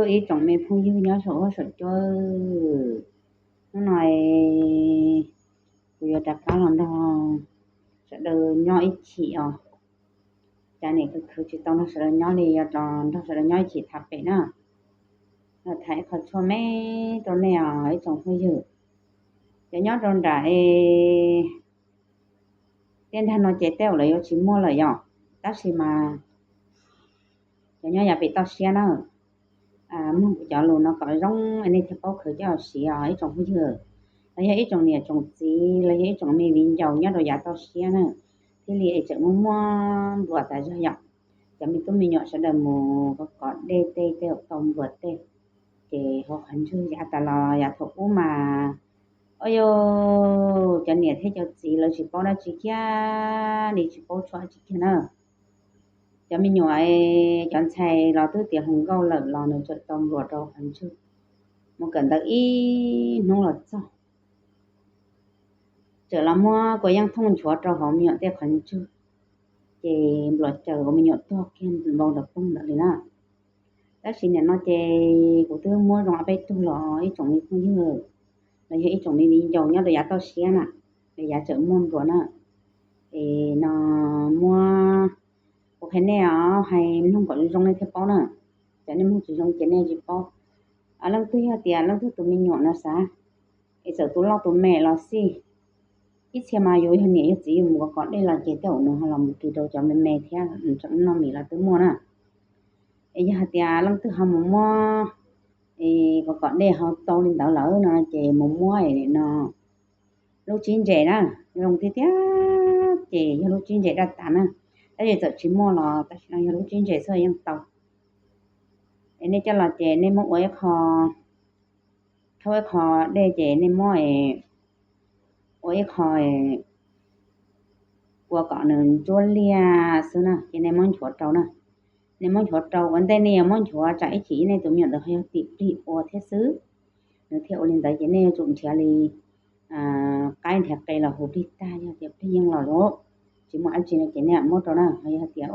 Ib tsoom me phooj ywg nyob saum huab saum cua, hnub no kuv yuav rov qab los nrog sawv daws nyob ib chim os. Cas nim khwv khwv tsis tau nrog sawv daws nyob li, yuav los nrog sawv daws nyob ib chim tham pem na. Los tham ib qho tshuaj me rau nej os ib tsoom phooj ywg. Cov nyob rau nram es tej nrag no ces tej zaum lawv yuav tsis muaj lawm yom, tab sis mas cov nyob yav pem toj siab na, mloog kuv cov lus no kom zoo es nej thiaj paub khwv coj los siv os ib tsoom phooj ywg. Los yog ib tsoom niam tsoom txiv los yog ib tsoom me viv ncaus nyob rau yav toj siab na, thiaj li es tseem muaj muaj nplua tas zog yom. Cov me tub me nyuam sawv daws mus kov kov dej tej tej zaum tau nplua tej, ces hauv qhov ntswg yav tas los yav thaum ub mas, o yus cov niam thiab cov txiv lawv tsis paub dab tsi kiag li, tsis paub tshuaj dab tsi kiag na. Cov me nyuam, cov ntxhais los twb tiav hluas nkauj lawm los nws tseem tau nplua rau qhov ntswg. Mus kawm ntawv ib hnub los txog, tseem los muab kua yeeb thooj nchuav rau hauv me nyuam tej qhov ntswg, ces nplua caws ua me nyuam tuag kiag npau nraug poob ntawd li na. Tab sis nim no ces kuv twb muab zoo ob peb tug los ib tsoom me phooj ywg, los yog ib tsoom me viv ncaus nyob rau yav toj siab na, es yav tseem muaj nplua na, es no muab, kuv qhia nej os, hais mloog kom zoo nej thiaj paub na. Cov nej mloog tsis zoo ces nej tsis paub. Leej twg yog tias leej twg tus me nyuam no xav, es txawm tus loj tus me los xij, ib txhia mas yus yog niam yog txiv yus mus kov kov dej los ces tej zaum nws ho los mus kis rau cov me me thiab, nws tseem noj mis los twb muaj na. Es yog hais tias leej twg ho mus muab, es kov kov dej ho tau li ntawd lawm no ces mus muab es no lub tsib ntses na, zoo tiag tiag ces yog lub tsib ntses daj tas na. Tab sis txawm tsis muaj los tam sim no yog lub tsib ntses xwb yeej tau. Es nej coj los ces nej muab ua ib qho, rhaub ib qho dej ces nej muab ua ib qho, ua kom nws ntsuab liaj xwb na, ces nej muab nchuav rau na. Nej muab nchuav rau, ua ntej nej yuav muab nchuav tsam ib chim nej tus me nyuam ntawd ho yog tim plig ua thiab xwb. Nws thiaj ua li ntawd ces nej yuav tsum nrhiav li qaib nrhiav qe los hu plig tag, yog tias plig yeej los lawm, tsis muaj dab tsi no ces nej muab rau na. Ho yog tias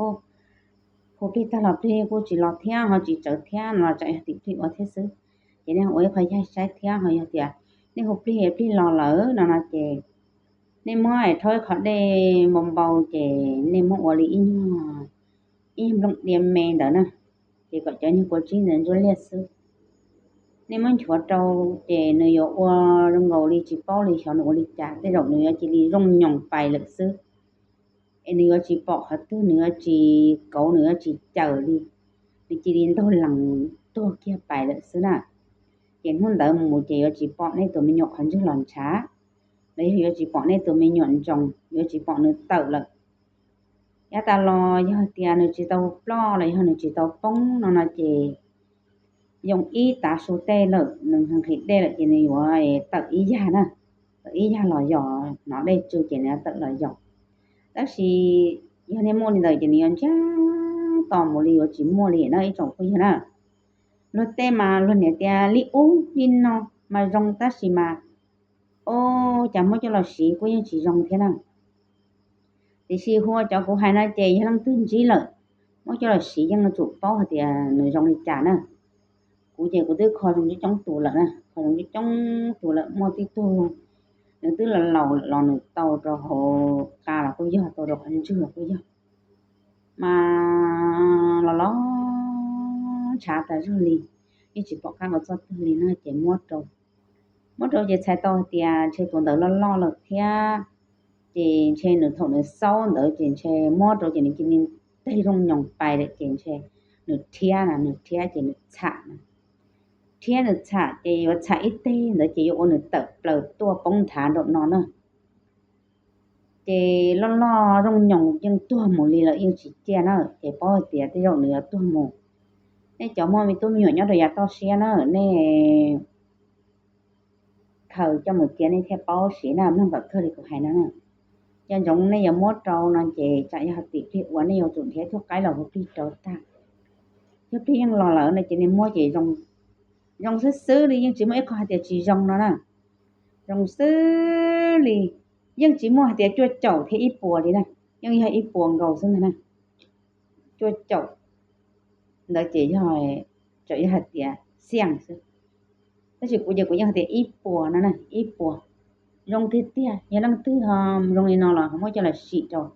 hu plig tag los plig kuj tsis los thiab ho tsis tsawv thiab no los tsam yog tim plig ua thiab xwb, ces nej ua ib qho yaig saib thiab. Ho yog tias nej hu plig plig los lawm no no ces nej muab rhaub ib qho dej npau npau ces nej muab ua li ib nyuag, ib nyuag nplooj dia me ntawd na, ces kom cov nyuag kua tsib ntawd ntsuab liaj xwb. Nej muab nchuav rau ces nws yuav ua zoo nkaus li tsis paub li xyov nws ua li cas, tej zaum nws yuav cia li zoo nyoos pais lawm xwb. Es nws yuav tsis pom qhov twg, nws yuav tsis kauv, nws yuav tsis cawm li, nws cia li ntaug lees tuag kiag pais lawm xwb na. Ces hnub ntawd mus ces yuav tsis pom nej tus me nyuam qhov ntswg los ntshav, los yog yuav tsis pom nej tus me nyuam ntsoos, yuav tsis pom nws tawm lawm. Yav tas los yog tias nws tsis tau ploj los yog nws tsis tau poob no no ces yoo ib tav su tej lawm, nws nqhis dej lawm ces nws yuav tawm ib yag na, tawm ib yag los yos, hnov dej tsw ces nws yuav tawm los yos. Tab sis yog nej muaj li ntawd ces nws yuav ntsiag to mus li, yuav tsis muaj li na ib tsoom phooj ywg na. Luag tej mas luag niam tias li ub li no mas zoo, tab sis mas o, cas muab coj los siv kuj yeej tsis zoo thiab na. Tiam sis hu ua cov kuv hais no ces yog leej twg ntsib lawm, muab coj los siv yeej yuav tsum paub hais tias nws zoo li cas na. Kuv ces kuv twb kho zoo coob coob tus lawm na, kho zoo coob coob tus lawm, muaj tib tug nws twb laus laus lawm los nws tau rau hauv qa los kuj yog, tau rau qhov ntswg los kuj yog, mas los los ntshav tas zog li, yeej tsis pom qab ua txoj twg li na ces muab rau. Muab rau ces txhais tau hais tias ntshe tus ntawd loj loj lawm thiab, ces ntshe nws thaum nws xaub ntawd ces ntshe muab rau ces nws cia li teg zoo nyoos pais lawm ces ntshe nws rhiab na, nws rhiab ces nws txham na. Rhiab nws txham ces yuav txham ib teg ntawd ces yuav ua nws tawm plaws tuaj poob nthav nraum no na. Ces loj loj zoo nyoos yeej tuag mus li lawm yeej tsis ciaj na, ces paub hais tias tej zaum nws yuav tuag mus. Nej cov muaj me tub me nyuam nyob rau yav toj siab na, nej khaws coj mus cia nej thiaj paub siv na, mloog kom kawg li kuv hais no na. Nco ntsoov nej yuav muab rau no ces tsam yog tim plig ua nej yuav tsum nrhiav cuag qaib los hu plig rau tag. Yog plig yeej los lawm no ces nej muab ces zoo, zoo xwb xwb li, yeej tsis muaj ib qho hais tias tsis zoo no na. Zoo xwb li, yeej tsis muaj hais tias cuaj caum thiab ib puas li na, yeej yog ib puas nkaus xwb ntag na. Cuaj caum ntawd ces yog yog hais tias xiaj xwb. Tab sis kuv ces kuv yeej hais tias ib puas no na, ib puas. Zoo tiag tiag, yog leej twg ho zoo li no los ho muab coj los sim rau.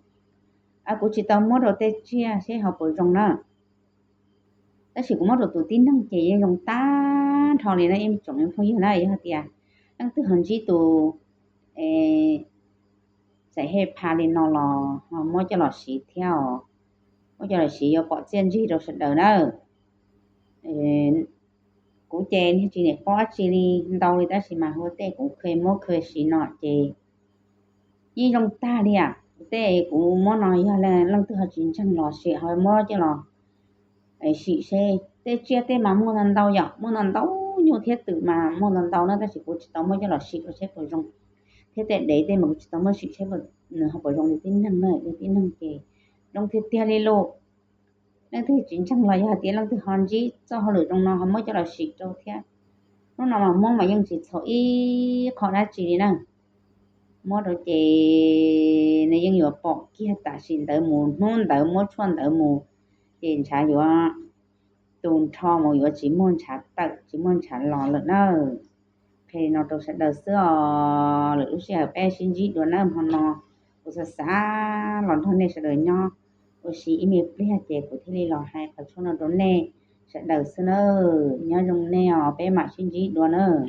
Kuv tsis tau muab rau tej tsiaj seb ho puas zoo na, tab sis kuv muab rau tus tib neeg ces yeej zoo tag nrho li na ib tsoom phooj ywg na. Yog hais tias leej twg ho ntsib tus txawm hej pha li no los ho muab coj los siv thiab os. Muab coj los siv yuav pom txiaj ntsig rau sawv daws na. Kuv ces niag tsis niam paub dab tsi li ntau li tab sis mas hu tej kuv kheev muab kheev siv no ces yeej zoo tag li. Kuv tej kuv muab no yog leej twg ho tsis ntseeg los sim ho muab coj los sim seb. Tej tsiaj tej mas muaj ntau ntau yom, muaj ntau ntau nyuj thiab twm mas muaj ntau ntau na, tab sis kuv tsis tau muab coj los sim rau seb puas zoo, thiab tej dev tej mas kuv tsis tau muab sim seb nws ho puas zoo li tib neeg na. Li tib neeg ces zoo tiag tiag li lus. Leej twg tsis ntseeg los yog hais tias leej twg ho ntsib txoj hauj lwm zoo no ho muab coj los sim rau thiab. Hnub no mas muab mas yeej tsis txhaum ib qho dab tsi li na. Muab rau ces nws yeej yuav pom kiag tam sim ntawd mus, hnub ntawd muab tshuaj ntawd mus ces ntshav yuav tu nrho mus, yuav tsis muaj ntshav tawm tsis muaj ntshav los lawm na. Qhia li no rau sawv daws xwb os. Lwm lub sij hawm peb sib ntsib dua nawb. Hmo no kuv xav xav los nrog nej sawv daws nyob ua si ib me pliag ces kuv thiaj li los hais qhov tshuaj no rau nej sawv daws xwb nawb. Nyob zoo nej os, peb mam sib ntsib dua nawb.